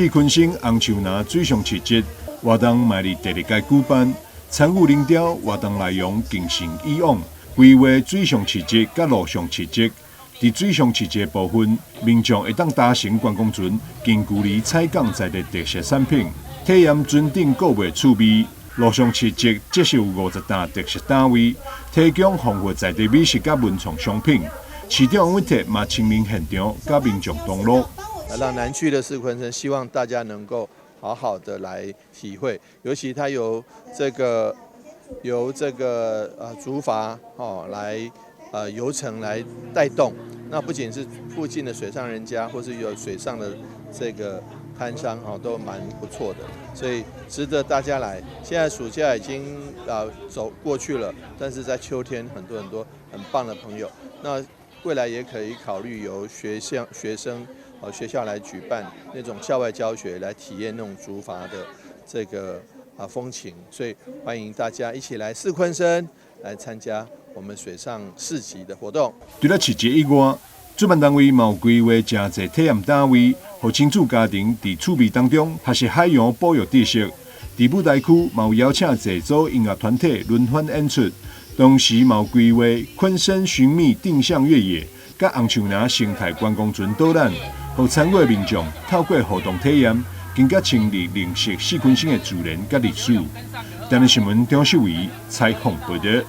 四鯤鯓紅樹林水上市集活動嘛佇第二屆舉辦，參與龍舟活動內容更勝以往，規劃水上市集佮陸上市集。佇水上市集部分，民眾會當搭乘觀光船近距離採購在地特色產品，體驗船頂購物趣味。陸上市集則是有50檔特色攤位，提供豐富在地美食佮文創商品。市長溫特嘛親臨現場，佮民眾同樂。讓南區的四鯤鯓，希望大家能夠好好的來體會，尤其它由這個竹筏哦來遊程來帶動，那不僅是附近的水上人家，或是有水上的這個攤商哦，都蠻不錯的，所以值得大家來。現在暑假已經走過去了，但是在秋天很多很多很棒的朋友，那未來也可以考慮由學校學生學校來舉辦那種校外教學，來體驗那種竹筏的這個風情，所以歡迎大家一起來四鯤鯓來參加我們水上市集的活動。除了市集以外，主辦單位嘛有規劃誠濟體驗單位，予親子家庭佇趣味當中學習海洋保育知識。佇舞台區嘛有邀請濟組音樂團體輪番演出，同時嘛有規劃鯤鯓尋覓定向越野，佮紅樹林生態觀光船導覽，予參與的民眾透過互動體驗，更加深入認識四鯤鯓的自然佮歷史。台灣新聞張秀維採訪報導。